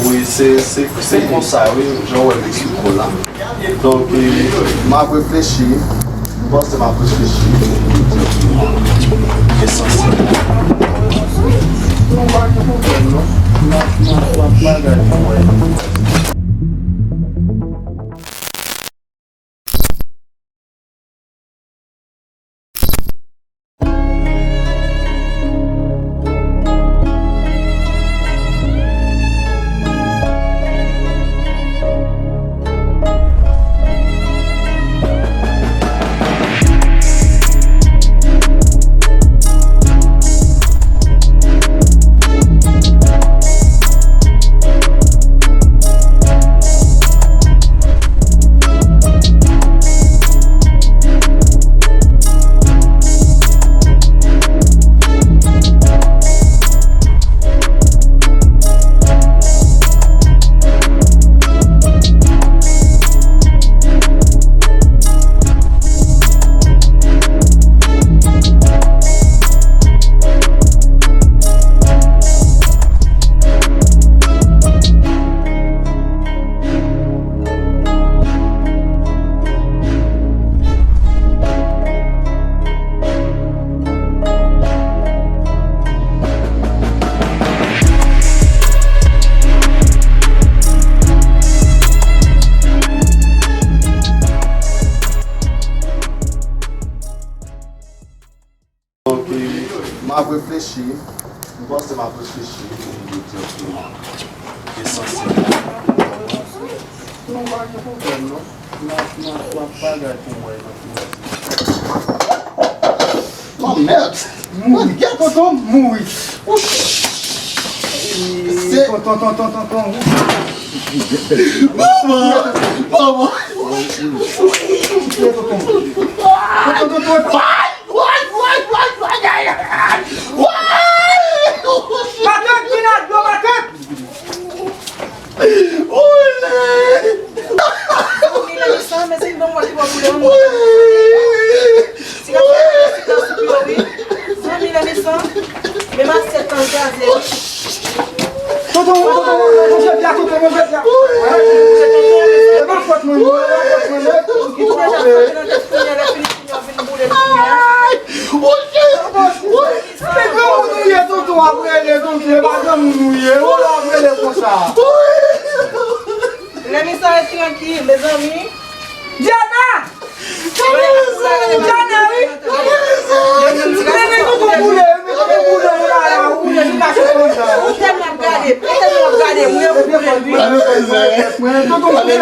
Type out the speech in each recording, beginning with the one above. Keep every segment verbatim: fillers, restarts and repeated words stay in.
Wi, se, se, se konsa, wi, jan w wè m eksplike w la. Donk, e, m ap reflechi, m panse m ap reflechi, esansyèlman. Nou pa gen pwoblèm, non. N ap, n ap, n ap bagay pou wè. Donk, e, m ap reflechi, m panse m ap reflechi pou m di w esansyèlman. Nou pa gen pwoblèm, non. N ap, n ap, n ap bagay pou mwen nan fini. Oh, mèd! Mouri. Tonton mouri. Tonton, tonton, tonton, tonton. Manman! Manman! Tonton, tonton. Tonton, tonton. Ay! Woy, woy, woy, woy, ay, ay, ay. Woy! Matant, vin ak dlo, matant! Woy! Zanmi, lè li sa, men se yon bon mò ki bò koulè, yon mò. Ti gaz, ti gaz sou pye, wi. Zanmi, lè li sa, men masyèt lan kraze. Tonton, tonton, tonton, manje pya, tonton, manje pya. E pa fòt mwen, non, e pa fòt mwen, non. Ou deja fòt nan tèt kounye a, lè fini kounye a, w ap vin boule l kounye a. Ay! Monchè! Woy! Se granmoun ou ye, tonton ap rele, tonton, e pa granmoun ou ye, ou la ap rele konsa. Lè misye ret trankil, mezanmi. Diana! Diana, wi! Mete tonton boule, mete tonton boule, ou la la, ou vin mache konsa. Ou tèlman ap gade, ou tèlman ap gade, ou yon boule, wi. Tonton kouche,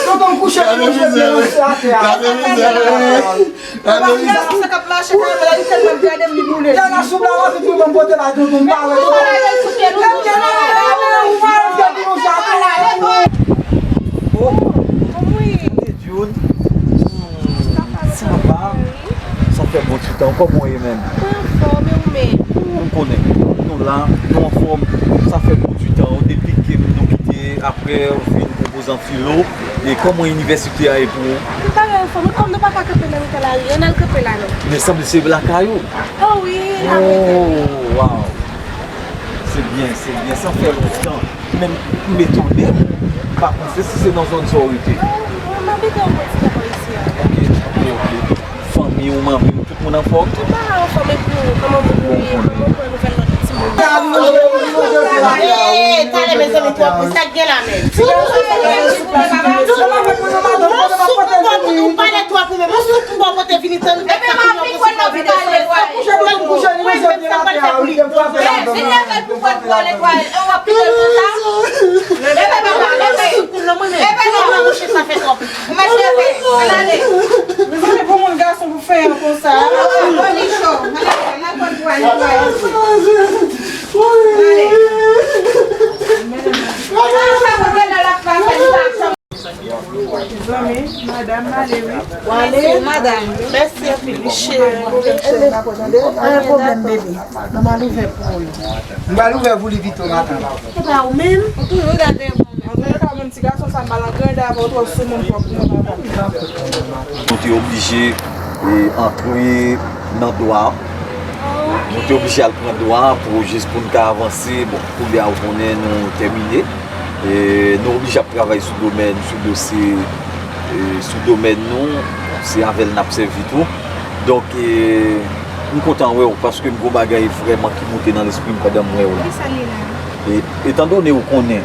tonton kouche, tonton kouche, tonton kouche atè a. Gade mizè, wi. Gade mizè. Sa k ap mache, gade, li tèlman ap gade m, li boule. Diana sou blawa, tout moun pote la, tonton, m pa wè, tonton. Diana, ou pa wè, ou pa wè, ou pa wè. Oh, tande Dioun. Sa va? Sa fè bon ti tan. Kòman w ye menm? Mwen anfòm, e ou menm? Ou konnen, nou la, nou anfòm. Sa fè bon ti tan, depi ke nou kite, apre ou fin konpoze an filo. E kòman inivèsite a ye pou ou? Nou pa gen anfòm, kòm nou pa ka kanpe nan mitan lari, ann al kanpe la non. Men sanble se lakay ou. Oh wi, la mwen te. Oh, wow. Se byen, se byen. Sa fè lontan. Men m etone, m pa panse si se nan zòn sa w rete. Non, m abite yon bon ti tan bò isi a. Ok, ok, ok. Fanmi w, manmi w, tout moun anfòm? Tout bagay anfòm, epi ou, kòman moun ou ye? Kòman w pran nouvèl lòt timoun? Hey, talè, mezanmi, twòp wi, sa k gen la menm? Yon soup pou w pote vini tann. Epi m ap li kwè nan vide. Mwen menm sa pral fè pou li. Vin leve l pou pran dlo netwaye. E w ap kite l konsa? Leve papa, leve. Leve non, mouche, sa fè twòp. Ou mèt leve. Ann ale. Mezanmi, pou moun gason pou fè yon konsa. Bon, li cho. Ann ale, ann al pran dlo a netwaye. Ann ale. Mezanmi, madanm, m ale wi. W ale, madanm. Mèsi anpil, cheri. Pa gen pwoblèm, bebe. Mwen pral ouvè pou ou. Mwen pral ouvè pou li pito maten. E pa ou menm? Ou toujou gade yon bon moun. Antouka, menm ti gason sa, m pral angrande avè w, twò soumoun, twò pou mwen, papa. Nou te oblije, e, antre nan dwa. Nou te oblije al pran dwa pou jis pou n ka avanse. Bon, kounye a, ou konnen, nou tèmine. E, nou oblije ap travay sou domèn, sou dosye, e, sou domèn nou, se avè l n ap sèvi tou. Donk, e, m kontan wè w, paske m gon bagay vrèman ki moute nan lespri m pandan m wè w la. Kisa li la? E, etandone ou konnen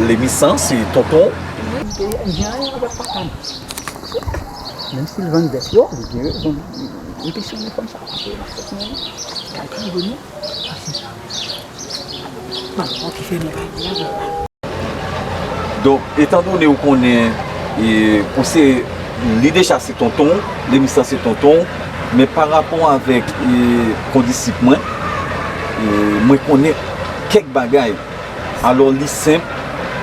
Lemisan se tonton w. Wi. Gen anyen avèk papa m. Menm si l vann vès yo, li gen rezon. M te siyen fanm sa, paske m ap fèt mwen. Kalkile nou. Paske, bon, ki fè nou pa vle avè w. Donk, etandone ou konnen, e, ou se, li deja se tonton w, Lemisan se tonton w, men pa rapò avèk, e, kondisip mwen, e, mwen konnen kèk bagay. Alò, li senp,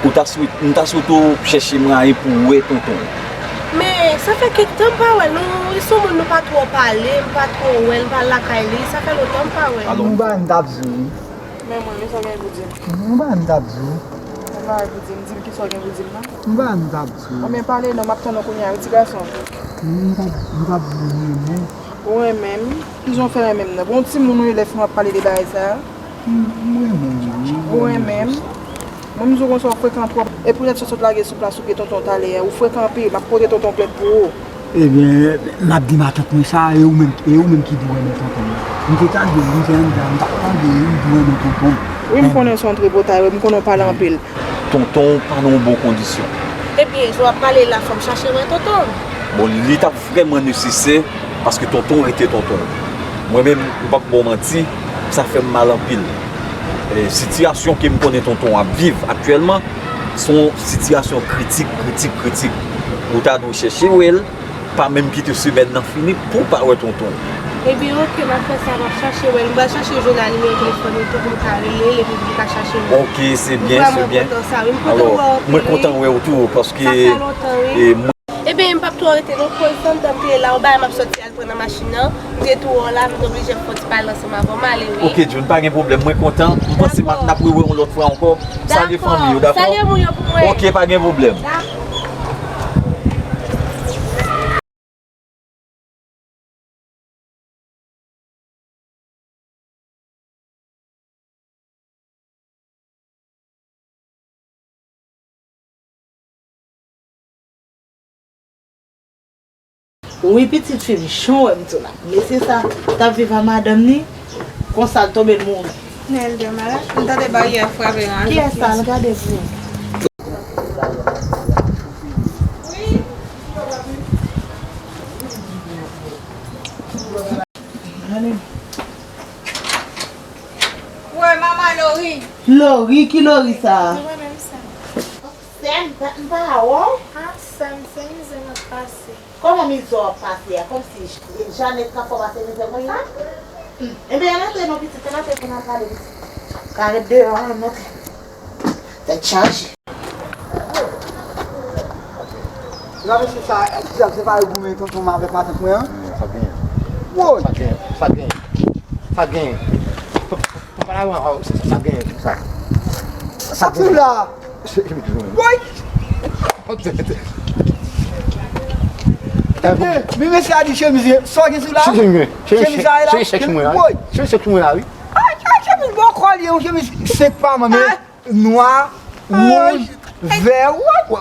ou ta swet-, m ta swete w chèche mwayen pou w wè tonton w. Men, sa fè kèk tan m pa wè l, nou, li se yon moun nou pa twò pale, m pa twò wè l, m pa lakay li, sa fè lontan m pa wè l. Alò, m ba n t ap di w wi. Men mwen, men sa w gen pou di m? Mwen ba n t ap di w. Mwen ba n pou di m, di m kisa w gen pou di m nan. Mwen ba n t ap di w. Anben pale non, m ap tann ou kounye a wi ti gason. Mwen t ap, mwen t ap di w renmen. Ou renmen m? Kisa w fè renmen m nan? Bon timoun ou ye lè fin w ap pale de bagay sa a. Mwen renmen w wi. Ou renmen m? Mwen m di w konsa w frekan twòp. E poutèt sa w sot lage sou plas ou pye tonton talè a. Ou frekan anpil, m ap pote tonton plent pou ou. Ebyen, m ap di matant mwen sa, e ou menm, e ou menm ki di w renmen tonton m. M te tande l, m te anndan, m t ap tande l, m di w renmen tonton m. Wi, m konnen se yon tripotay, wi, m konnen w pale anpil. Tonton w pa nan yon bon kondisyon. Ebyen, jan w ap pale la, fò m chache wè tonton m. Bon, li t ap vrèman nesesè, paske tonton w rete tonton w. Mwen menm, m p ap ba w manti, sa fè m mal anpil. E, sitiyasyon ke m konnen tonton w ap viv aktyèlman, se yon sitiyasyon kritik, kritik, kritik. Ou ta dwe chèche wè l, pa menm kite semèn nan fini pou w pa wè tonton w. Ebyen, oke, m ap fè sa, m ap chache wè l. M pral chache jwenn nimewo telefòn li tou pou m ka rele l epi pou m ka chache wè l. Oke, se byen, se byen. Mwen vrèman kontan sa, wi. M kontan wè w anpil, wi. Alò, mwen kontan wè w tou, paske, sa fè lontan, wi. E, mwen Ebyen, m p ap twò rete non, koz andan m te la, yon bagay m ap sòti al pran nan machin nan. M te tou wè w la, m t oblije fè yon ti pale ansanm avè w, m ale wi. Oke, June, pa gen pwoblèm, mwen kontan. M panse m ap, n ap rewè yon lòt fwa ankò. Salye fanmi yo, dakò? Salye moun yo pou mwen. Oke, pa gen pwoblèm. Dakò. Wi, pitit fi m, jan w wè m tou la. Mesye sa t ap viv a madanm li, konsa l tonbe, l mouri. Nèl de malad. M tande baryè frape nan. Kiyès sa? Al gade pou ou. Woy, manman Lori. Lori? Ki Lori sa a? Se mwen menm sa. Sè m, m pa wè w. Ah, sè m, se mizè m ap pase. Kòman mizè w ap pase a? Kòmsi Janet ka fè w pase mizè konsa? Hmm. Ebyen, ann antre non, pitit, ann antre pou n al pale, pitit. Ka ret deyò a, ann antre. Tèt chaje. Gade mesye sa, ki sa, se pa yo goumen tonton m avèk matant mwen an? Sa gen. Woy! Sa gen, sa gen. Sa gen. Sa gen. Sa, sa, sa gen. Sa gen la. Woy! Ebyen, men mesye a di chemiz, sa w gen sou la? Chemiz sa e la? Chèch mwen la. Woy! Chemiz chèch mwen la, wi. Ay, ay, chemiz bòkò li ye, yon chemiz senk pa manman. Nwa, wouj, vè, wè, wè,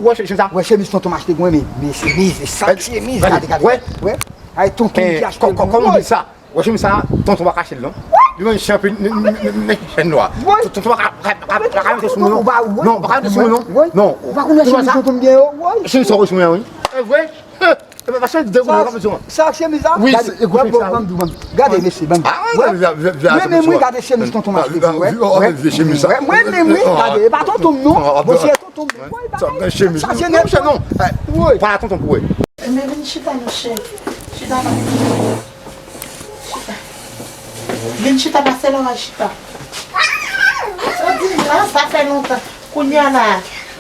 wè, chemiz tonton m achte pou mwen, men, men chemiz, e sa chemiz, gade, gade, wè, ay, tonton ki achte pou mwen. Kòman di sa? Wè, chemiz sa, tonton pa kache l non. Li menm chan pi, n, n, n, n, chèn nwa. Tonton pa ka, pa, pa, pa ka mete sou mwen non. Non, pa ka mete sou mwen non. Non. Ou pa konn chemiz tonton m gen yo, wè. Chemiz sa, wè, sou mwen, wi. E vre? Epa, pa chanje de koulè, pa bezwen. Sa chemiz la? Wi, gade, se gwo chemiz sa, wi. Ban m di w, ban m di w. Gade, mesye, ban m di w. Wè, men, men, wi, gade chemiz tonton m achte pou mwen. Wè, men, wi, gade, e pa tonton m non. Bon, se tonton m. Sa chemiz. Sa chemiz non. Woy. Pa tonton pou wè. Men vin chita, monchè. Chita la. Chita. Vin chita, pase la, chita. Sa di la, sa fè lontan. Kounye a la,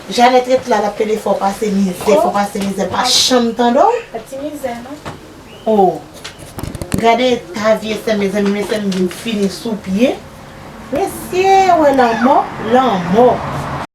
Janet ret la, l ap plede fè w pase mizè, fè w pase mizè, pa janm tande w. Pa ti mizè, non. Oh. Gade eta vye sè m, mezanmi, men sè m vin fini sou pye. Mesye, wè lanmò, lanmò.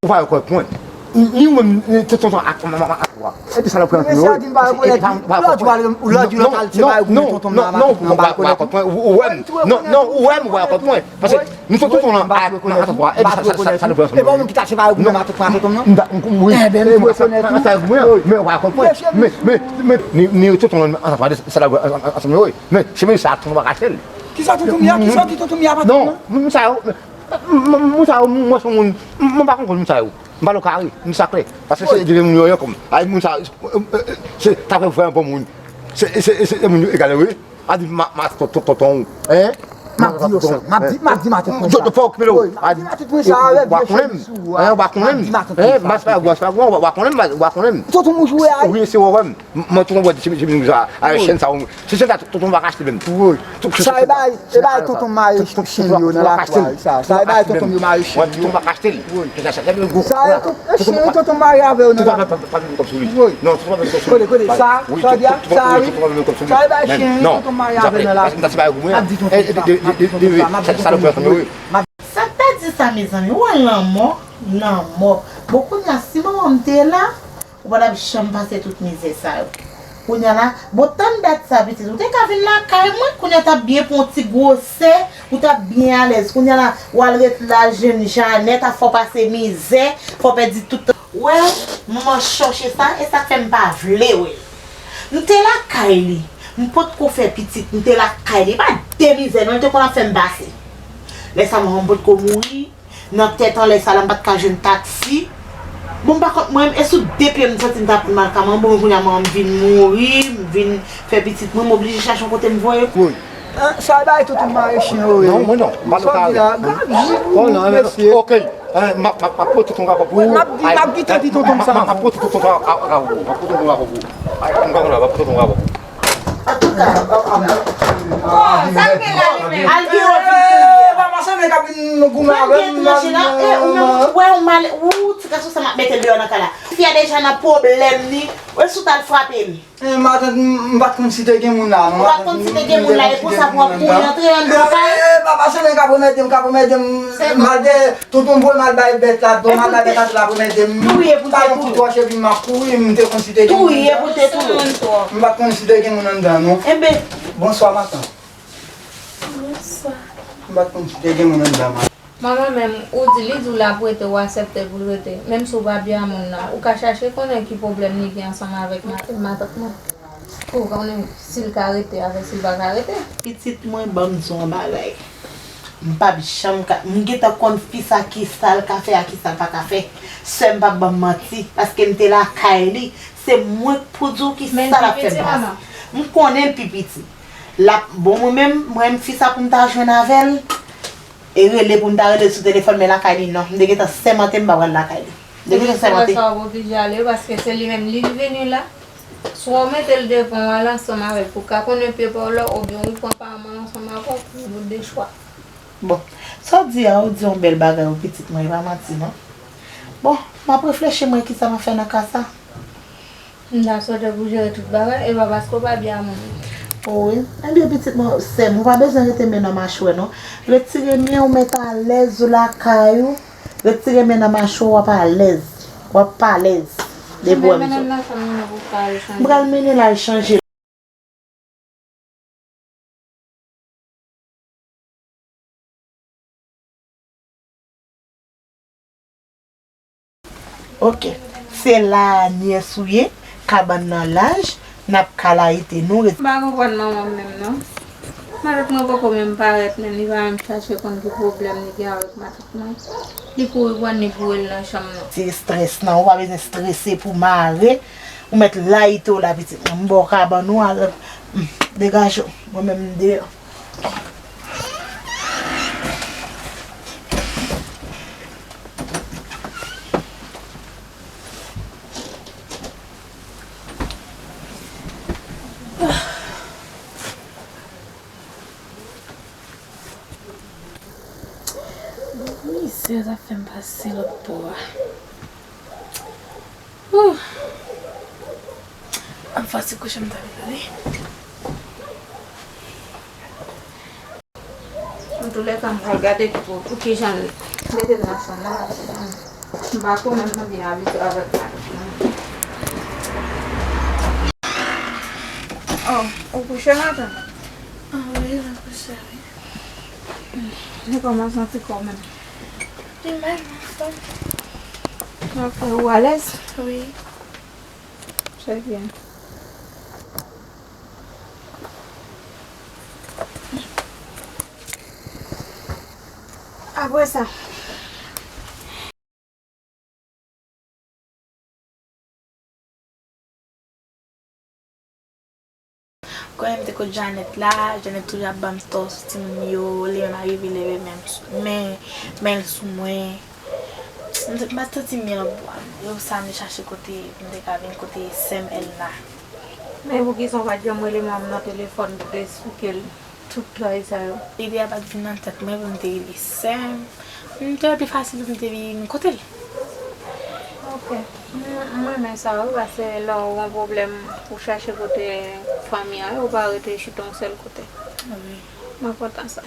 Ou pa wè kòk mwen. Ni ou menm, tonton ak manman ak wa. Epi sa la pran. Mesye a di m pa rekonèt li. Lòt jou al, lòt jou lòt al se bay goumen tonton m nan matant mwen, m pa rekonèt li. Ou wè m. Non, non, ou wè m, ou pa rekonèt mwen. Paske nou sot tonton nan ak matant wa. Epi sa la pran. E bon, moun ki ta se bay goumen matant mwen, tonton m nan? Wi. Enben, m rekonèt li. Men ou pa rekonèt mwen. Men, men, men, ni, ni tonton nan matant wa, sa la pran ansanm yo, wi. Men, se men sa, tonton pa kache l. Kisa tonton m ya? Kisa ki tonton m ya, patron? Non, moun sa yo, moun sa yo, mwen se moun, mwen pa konprann moun sa yo. M pa nan kare, m sa klè. Paske se de moun yo ye kòm. Ay, moun sa, se ta fè vrè bon moun. Se, se, se, se moun yo egale, wi. A di ma, ma, tonton, tonton, hein? M ap di yo sa. M ap di, m ap di matant mwen sa. Fò okipe l. M ap di matant mwen sa avèk vye chemiz sou a. Hein, w pa konnen m. M ap di matant mwen sa. Hein, mas pa gwa, pa gwa, w pa konnen m, w pa konnen m. Tonton mouche a. Wi, se wè m. Mwen tonton mwen di chemiz, chemiz sa, a chèn sa. Se chèn sa tonton pa ka achte menm. Wi. Sa e bay, e bay tonton mare chen yo nan lakwa sa. Sa e bay tonton yo mare chen yo. Tonton pa ka achte l. Wi. Sa e tonton, e chen yo tonton mare avè yo nan lakwa. Wi. Kote, kote, sa, sa di a, sa wi. Sa e bay chen yo tonton mare avè yo nan lakwa. M ap di tonton sa, m ap di tonton sa. Sa k ta di sa, mezanmi? Wè lanmò, lanmò. Bon, kounye a, si manman m te la, ou pa t ap janm pase tout mizè sa yo. Kounye a la, bon, tann dat sa, pitit, ou te ka vin lakay mwen, kounye a t ap byen pran ti gwosè, ou t ap byen alèz. Kounye a la, w al ret la, jwenn Janèt, a fò pase mizè, fò pèdi tout tan. Wè, manman chòche sa, e sa k fè m pa vle wè l. M te lakay li, m potko fè pitit, m te lakay li, e pa de mizè non, li te konn ap fè m pase. Lè sa, manman m potko mouri, nan tèt anlè sa la, m pa t ka jwenn taksi. Bon, m pa konn, mwen, e sou de pye m santi m t ap pran mal ka manman, bon, kounye a manman m vin mouri, m vin fè pitit mwen, m oblije chache yon kote m voye. Wi. Sa bay tonton mare chen yo ye. Non, mwen non, m pa nan kare. Sa di la, gad, oh non, mesye. Ok. M ap, m ap, m ap pote tonton rapò pou ou. M ap di, m ap kite di tonton m sa. M ap pote tonton rapò pou ou. M ap pote tonton rapò pou ou. Ay, m pa konn la, m ap pote tonton rapò pou ou. Antouka, sa gen la li menm. Al gen yon vin touye. Papa Sandra k ap vin goumen avè m. Manje la, e, ou menm, ou wè, ou mal, ou ti gason sa m ap mete l deyò nan kay la. Fi a deja nan pwoblèm li, ou sou t al frape l. Eh, matant, m, m pa t konn si te gen moun la, non. Ou pa t konn si te gen moun la, e konsa pou w ap kouri antre anndan kay? Eh, papa Sandra k ap remède m, k ap remède m. Malgre tonton voye m al bay bèt la, don m al bay bèt la, l ap remède m. Talon pou tòch epi m ap kouri, m te konn si te gen moun la. M pa t konn si te gen moun anndan, non. Enben. Bonswa, matant. Bonswa. M pa t konn si te gen moun anndan, matant. Manman menm, ou di, li di w l ap rete, ou aksepte pou l rete. Menm si w pa byen a moun nan, ou ka chache konnen ki pwoblèm li gen ansanm avèk ma-, matant mwen. Pou w konnen si l ka rete avè, si l pa ka rete. Pitit mwen, ban m di w yon bagay. M p ap janm ka, m gentan konn fi sa kisa l ka fè ak kisa l pa ka fè. Sè m p ap ban m manti, paske m te lakay li. Se mwen k pou di w kisa l ap fè m pase. M konnen l pi piti. L ap, bon, mwen menm, mwen menm, fi sa pou m ta jwenn avè l, e rele pou m ta rele l sou telefòn, men lakay li, non. M te gentan sèmante m pa pral lakay li. M te gentan sèmante. Sa w ap oblije ale, paske se li menm, li vini la. Swa w mete l devan w al ansanm avè l pou w ka konnen pye pa w la, oubyen ou pran pa mal ansanm avè w, nou de chwa. Bon, sa w di a, ou di yon bèl bagay, wi, pitit mwen, e pa manti, non. Bon, m ap reflechi, m wè kisa m ap fè nan ka sa. M ta swete pou jere tout bagay, e pa paske w pa byen a moun. Wi. Ebyen, pitit mwen, sè m, ou pa bezwen rete men nan machwè, non. Retire men w, mete alèz ou lakay ou. Retire men nan machwè w, w ap alèz. W ap alèz. Depi w wè m di w. M pral mennen l al chanje. Ok. Se la a nyès ou ye, kabann nan laj, n ap ka layite nou. M pa konprann manman m menm non. Matant mwen poko menm parèt menm, li pa menm chache konn ki pwoblèm li gen avèk matant mwen. Li kouri pran li boure l nan chanm nan. Se estrès nan, ou pa bezwen estrese pou mare. Ou mèt layite w la pitit mwen. M ba w kabann ou al, degaje w. Mwen menm m deyò. Mizè sa fè m pase lòt bò a. Ooh. Anfas se kouche m ta vin ale. Antoulèka, m pral gade pou, pou kijan l mete l nan chanm nan. M pa ko menm mwen byen abitye avèk madanm nan. Oh, ou kouche madanm? Ah wi, mwen kouche, wi. Li kòman santi kò w menm? Li mal, m anfòm. Ok, ou alèz? Wi. Trè byen. Apre sa, konnen m te kot Janet la, Janet toujou ap ban m tò sou timoun yo, li menm arive leve men, men, men l sou mwen. M te, m pa t santi m byen lòt bò a. E pou sa m te chache kote m te ka vin kote sè m Elna. Men poukisa w pa t janm rele manman m nan telefòn pou te esplike l tout bagay sa yo? Ide a pa t vin nan tèt mwen pou m te rele sè m. M te wè pi fasil pou m te vin kote l. Ok. M, m renmen sa wi, paske lè w gen yon pwoblèm, ou chache kote fanmi an ye, ou pa rete chita yon sèl kote. Wi. M kontan sa.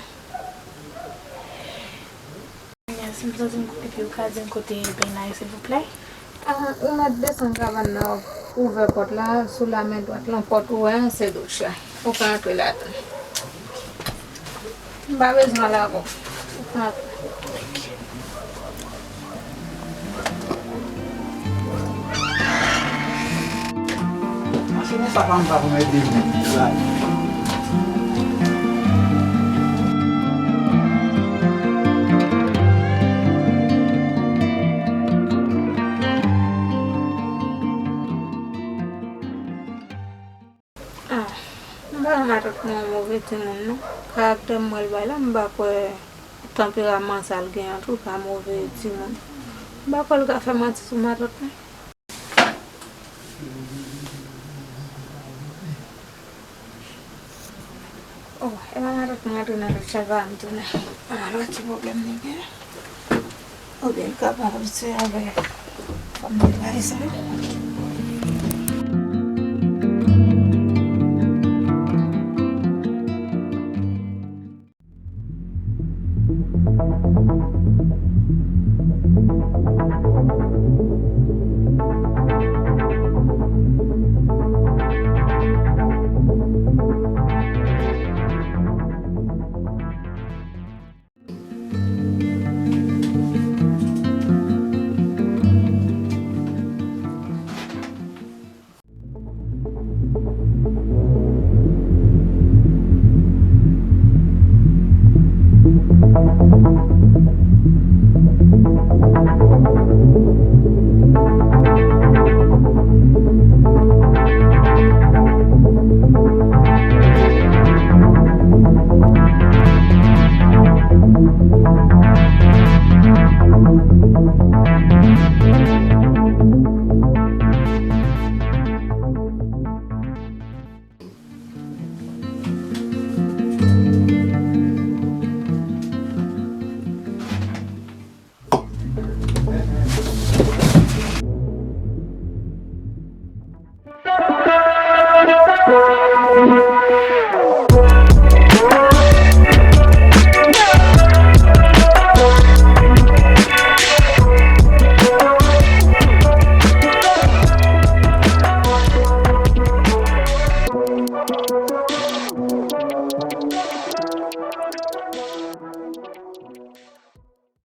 Yes, m santi m, epi ou ka di m kote beny la ye, silvouplè? Ah, ou mèt desann kabann nan, ouvè pòt la, sou la men dwat lan, pòt ou wè an, se douch la. Ou ka antre ladan. M pa bezwen ale avè w. Ou ka antre. Mache konsa pa m pa konn ede m. Ah, m pa wè matant mwen yon move timoun non. Karaktè m wè l bay la, m pa kwè tanperaman sa l gen an tou pa move timoun. M pa kwè l ka fè manti sou matant mwen. Oh, e pa matant mwen antre nan lòt chay pa m tounen. An, lòt ti pwoblèm li gen. Oubyen l ka pa abitye avè fanm nan bay sa.